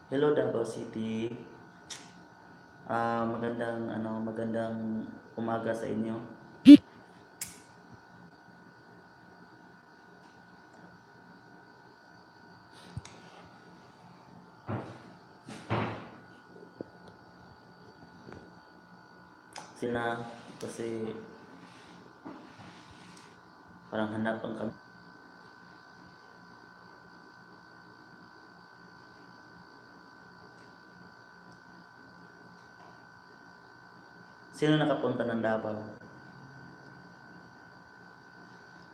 Hello Davao City. Magandang umaga sa inyo. Sila kasi parang hanap ang kami. Sino nakapunta ng Davao?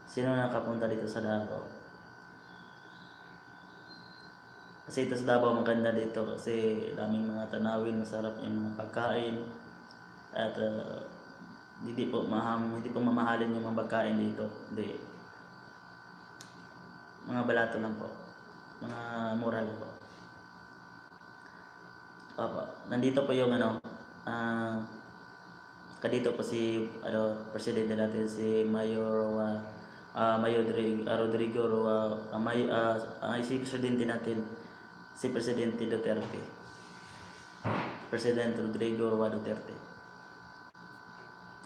Sino nakapunta dito sa Davao? Kasi ito sa Davao maganda dito kasi daming mga tanawin, masarap yung mga pagkain at hindi po mamahalin yung mga pagkain dito. Hindi. Mga balato lang po. Mga mura lang po. Opo. Nandito po yung ah kadito po si presidente natin si Rodrigo Roa, si presidente natin si Presidente Duterte. President Rodrigo Roa Duterte.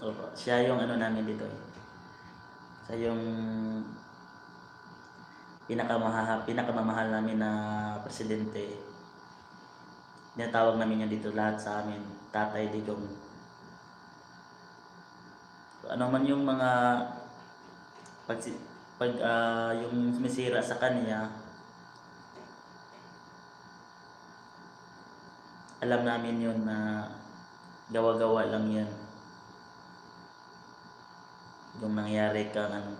Opo, siya yung namin dito eh. Siya yung pinakamamahal namin na presidente. Tinatawag namin yan dito lahat sa amin, Tatay Digong. Ano man yung mga pag, yung sumisira sa kanya, alam namin yun na gawa-gawa lang yan. Yung nangyari kang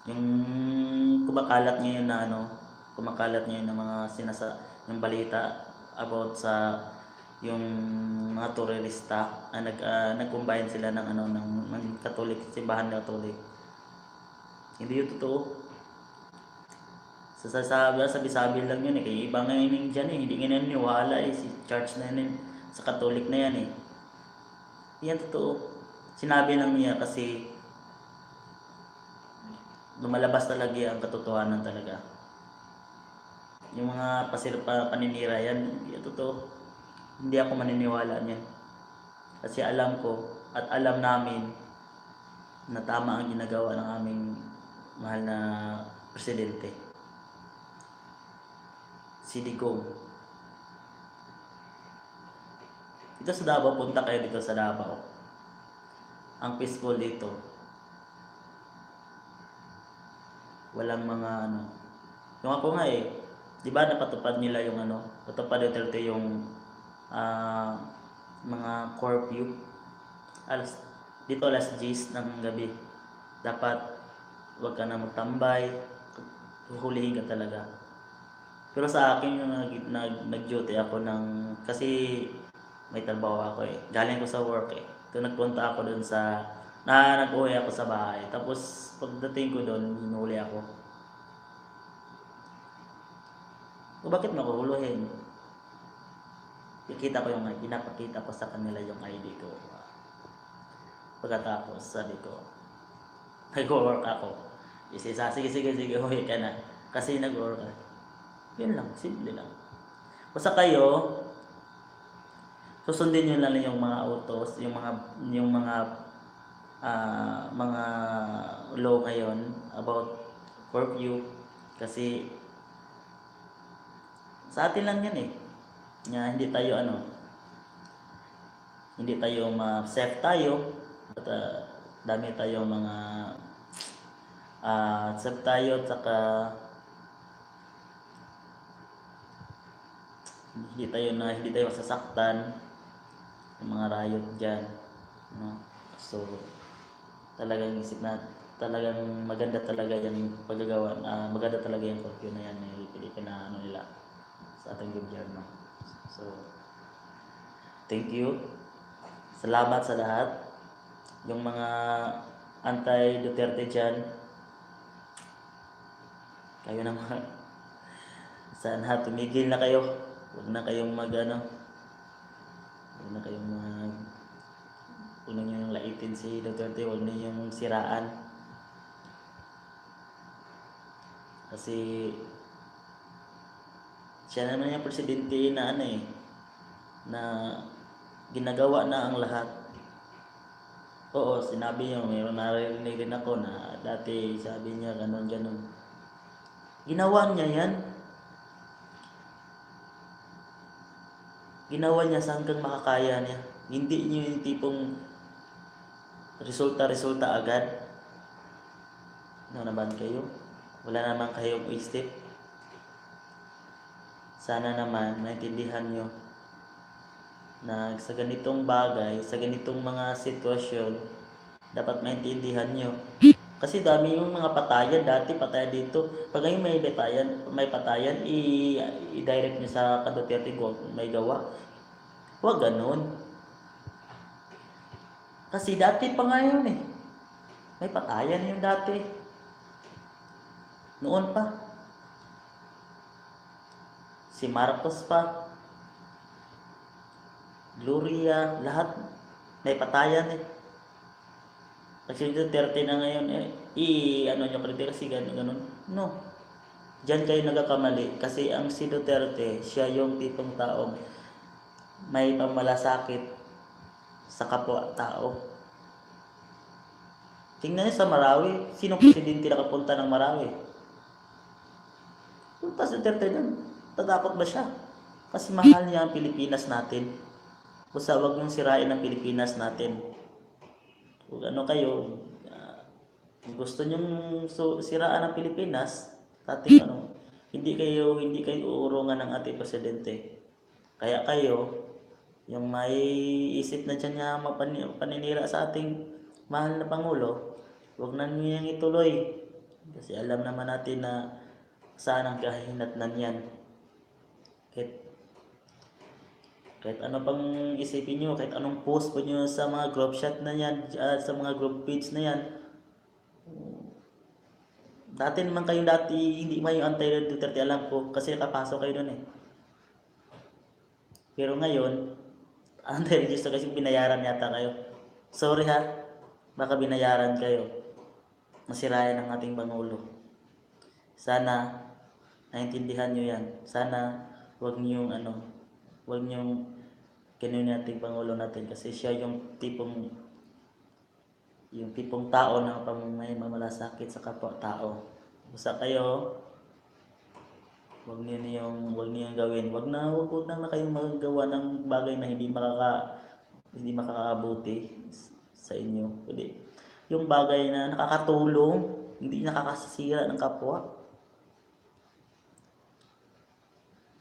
yung kumakalat ngayon na kumakalat ngayon ng mga yung balita about sa yung mga terorista nag-combine sila ng Katolik, simbahan Katolik. Hindi yun totoo. Sabi-sabi lang yun eh. Kaya iba nga yun dyan eh. Hindi nga naniniwala eh. Si church na yun sa Katolik na yan eh. Yan totoo. Sinabi lang niya kasi lumalabas talaga ang katotohanan talaga. Yung mga paninira yan totoo. Hindi ako maniniwala niyan. Kasi alam ko at alam namin na tama ang ginagawa ng aming mahal na presidente. Si Digong. Dito sa Davao, punta kayo dito sa Davao. Ang peaceful dito. Walang mga Yung ako nga eh, di ba napatupad nila yung patupad Duterte yung mga curfew. Dito alas 10 ng gabi. Dapat wag ka na magtambay. Huhulihin ka talaga. Pero sa akin yung nag-duty ako kasi may trabaho ako eh. Galing ko sa work eh. So nagpunta ako doon nag-uwi ako sa bahay. Tapos pagdating ko doon, hinuli ako. O bakit makuhuluhin? Pinapakita ko sa kanila yung ID ko. Pagkatapos sabi ko, nag-work ako. Sige, uwi ka na. Kasi nag-work ka. Yun lang, simple lang. Basta kayo, susundin nyo lang yung mga autos, mga law ngayon about curfew. Kasi sa atin lang yan eh. Hindi tayo safe tayo. At dami tayong mga safe tayo at saka hindi tayo masasaktan ng mga riot dyan, no? So talagang talagang maganda talaga yung paggagawa, maganda talaga yung curfew na yan nila sa ating gobyerno. So thank you, salamat sa lahat. Yung mga anti-Duterte dyan, kayo naman sana tumigil na kayo. Huwag na kayong huwag na kayong huwag na yung laitin si Duterte, huwag na yung siraan. Kasi Siya naman yung presidente na ano na ginagawa na ang lahat. Oo, sinabi niya, mayroon narinig rin ako na dati sabi niya ganun ganun. Ginawa niya yan. Ginawa niya sa hanggang makakaya niya. Hindi niyo yung tipong resulta agad. Ano naman kayo? Wala naman kayong isip. Sana naman maintindihan nyo na sa ganitong bagay, sa ganitong mga sitwasyon, dapat maintindihan nyo. Kasi dami yung mga patayan, dati patayan dito. Pag ngayon may patayan, i-direct nyo sa Duterte kung may gawa. Huwag ganun. Kasi dati pa ngayon may patayan yung dati. Noon pa. Si Marcos pa. Gloria, lahat may patayan Kasi Duterte na ngayon ano nyo kasi ganun. No. Diyan kayo nagkakamali kasi ang si Duterte, siya yung tipong taong may pamalasakit sa kapwa-tao. Tingnan niyo sa Marawi, sinong presidente nakapunta ng Marawi? Punta si Duterte doon. Tatakot ba siya? Kasi mahal niya ang Pilipinas natin. Basta wag niyong sirain ang Pilipinas natin. Kung ano kayo, gusto niyong siraan ang Pilipinas, ating hindi kayo uurungan ng ating presidente. Kaya kayo, yung may isip na dyan niya paninira sa ating mahal na Pangulo, huwag na niyo yung ituloy. Kasi alam naman natin na saan ang kahinatnan yan. Kahit ano pang isipin nyo, kahit anong post po nyo sa mga group chat na yan, sa mga group page na yan, dati hindi man yung anti-Duterte, alam ko, kasi nakapasok kayo doon Pero ngayon, anti-register kasi binayaran yata kayo. Sorry ha, baka binayaran kayo. Masirayan ang ating Pangulo. Sana, naintindihan nyo yan. Sana, huwag niyong ganun nating Pangulo natin kasi siya yung tipong tao na may mamalasakit sa kapwa-tao. Basta kayo, huwag niyo gawin. Huwag na kayong magawa ng bagay na hindi makakabuti sa inyo. Kundi yung bagay na nakakatulong, hindi nakakasira ng kapwa.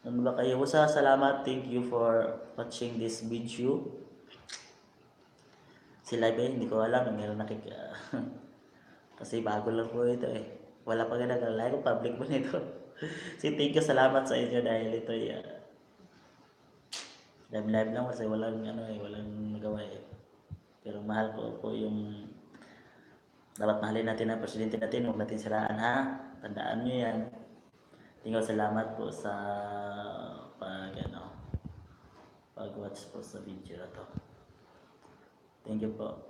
Ano ba kayo? Salamat. Thank you for watching this video. Si live hindi ko alam. Meron kasi bago lang po ito Wala pa live ko. Public po nito. Thank you. Salamat sa inyo dahil ito live lang kasi walang magawa Pero mahal ko po yung dapat mahalin natin ang presidente natin. Huwag natin siraan ha. Tandaan nyo yan. Thank you. Salamat po sa pag-watch po sa video na to. Thank you po.